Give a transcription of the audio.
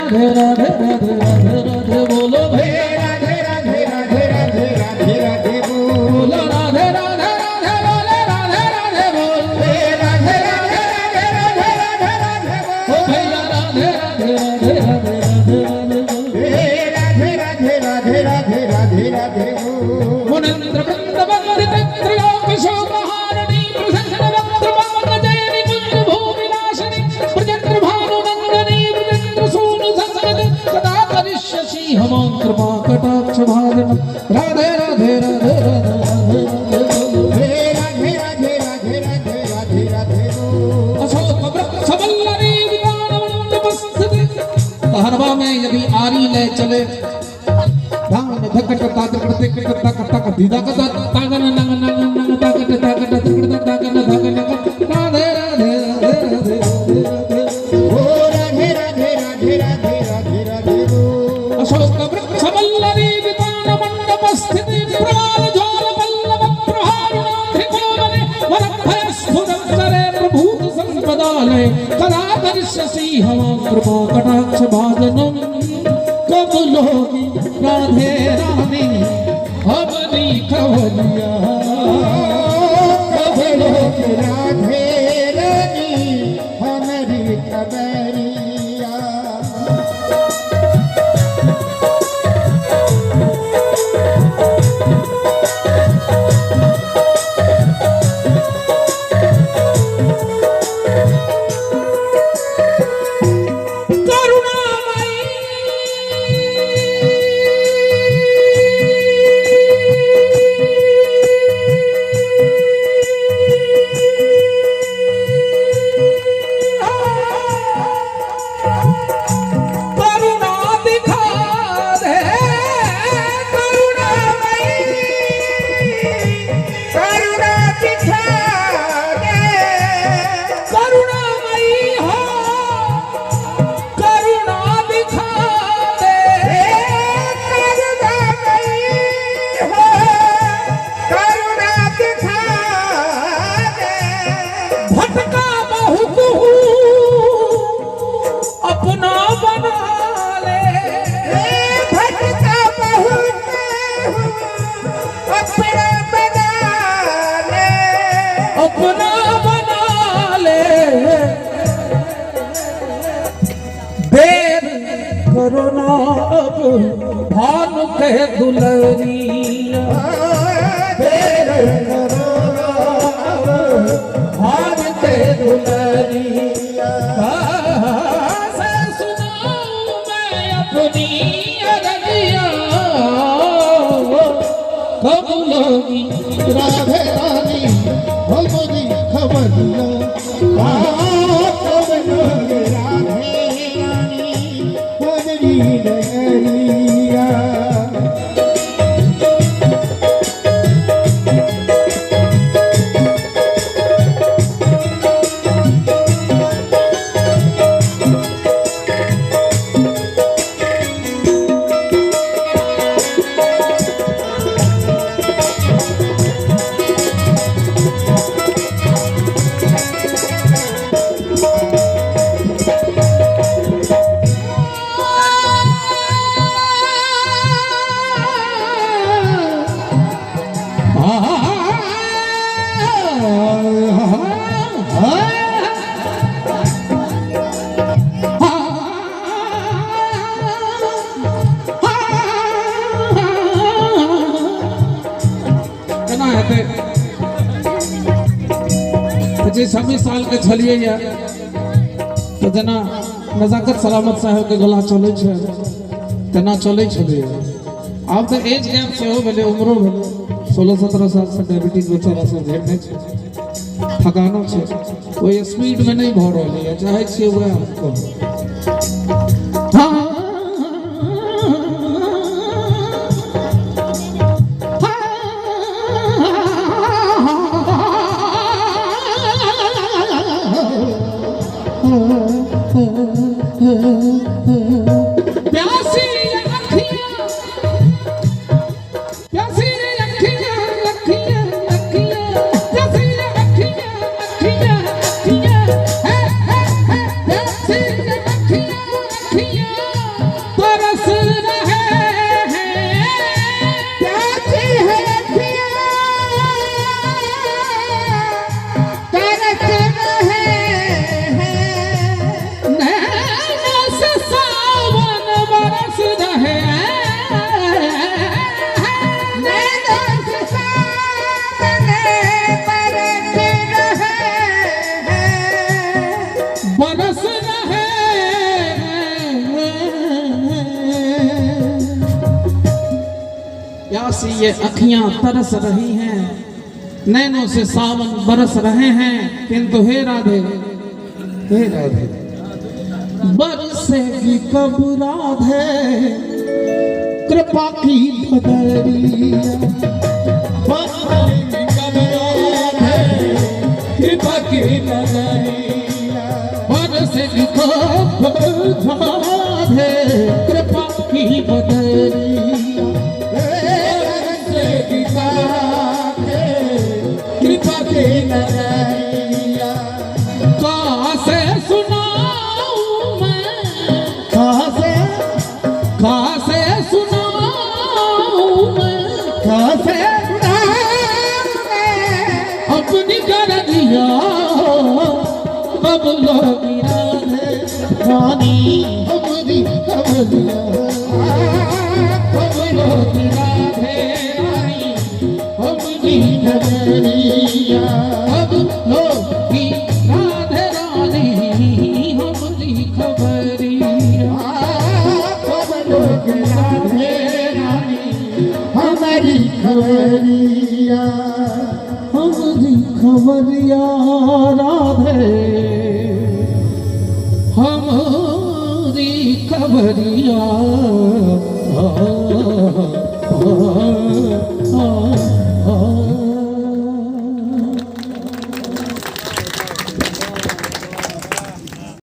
राधे राधे राधे राधे राधे बोलो हे भैया। राधे राधे राधे राधे राधे राधे बोल। बोलो राधे राधे राधे बोले राधे राधे बोल। हे राधे राधे राधे राधे राधे राधे ओ बोल। भैया राधे राधे राधे राधे राधे राधे बोल। हे राधे राधे राधे राधे राधे राधे बोल। मुनिंद्र वृंद वंदित त्रिलोक शोकहारिणी प्रसन्न वक्त्र पवन जयनि कुंज भूमिनाशिनी ब्रजेंद्र भानु नंदनी ब्रजेंद्र सूनु संगत सदा करिष्यसि हम कृपा कटाक्ष भाजन राधे राधे राधे राधे राधे राधे बोल। हे राधे राधे राधे राधे राधे राधे बोल। अशोक वृक्ष वल्लरी वितानवनमुपस्थित कहरवा में यदि आरी ले चले धान धकट ताकट तिकट तक तक धीधक तक तागन नंग नंग नंग ताकट ताकट तिकट ताकन धकन राधे राधे राधे राधे राधे राधे। ओ राधे राधे राधे राधे राधे राधे बोल। अशोक वृक्ष वल्लरी वितान मंडप स्थित प्रवाल ज्वाल पल्लव प्रभारुणाधि कोमले वरभय स्फुरन करे प्रभूत संपदालय कदा करिष्यसि हम कृपा कटाक्ष भाजनम कब लोगी राधे रानी हमरी खबरिया कब लोगी राधे रानी हमारी खबरिया। करुणामयी करुणा दिखा दे करुणामयी करुणा दिखा दे। करुणामयी हो करुणा दिखा दे। करुणामयी हो करुणा दिखा दे। भटका बहुत हूँ अपना बना ले। भटका बहुत हूँ अपना बना ले। अपना बना ले। देर करो ना अब भानु के दुलरिया। देर करो अब भानु के दुलरिया से सुनाऊं मैं अपनी अरजिया कब लोगी राधे रानी हमारी खबरिया। कब लोग राधे रानी हमारी नगरिया। केना हेतै तऽ जे 26 सालके छलियै यऽ तऽ जेना नजाकत सलामत साहेबके गला चलै छै तेना चलै छलैए। आब तऽ एज गैप सेहो भेलै, उमरो भेलै, 16-17 सालसँ डायबिटीज बेचारा सब झेलने छै, थकानो छै, ओहि स्पीडमे नहि भऽ रहलैए। चाहै छियै वएह हम कहब। प्यासी अखियां प्यासी अखियां अखियां अखियां प्यासी अखियां अखियां अखियां हे हे हे प्यासी अखियां अखियां प्यासी ये अखियां तरस रही हैं, नैनों से सावन बरस रहे हैं, किंतु हे राधे, हे राधे, बरसेगी कब राधे कृपा की बदरिया। बरसेगी कब राधे कृपा की बदरिया। बरसेगी कब राधे कृपा की बदरिया। बरसेगी राधे कृपा की बदरिया। कासे सुनाऊं मैं, कासे, कासे सुनाऊं मैं, कासे सुनाऊं मैं अपनी कर दिया बबलो की राधे रानी हमारी खबरिया। बबलो की राधे रानी अपनी खबरिया। बबलो की राधे रानी हमारी खबरिया। बबलो की राधे रानी हमारी खबरिया। हमारी खबरिया राधे हमारी खबरिया।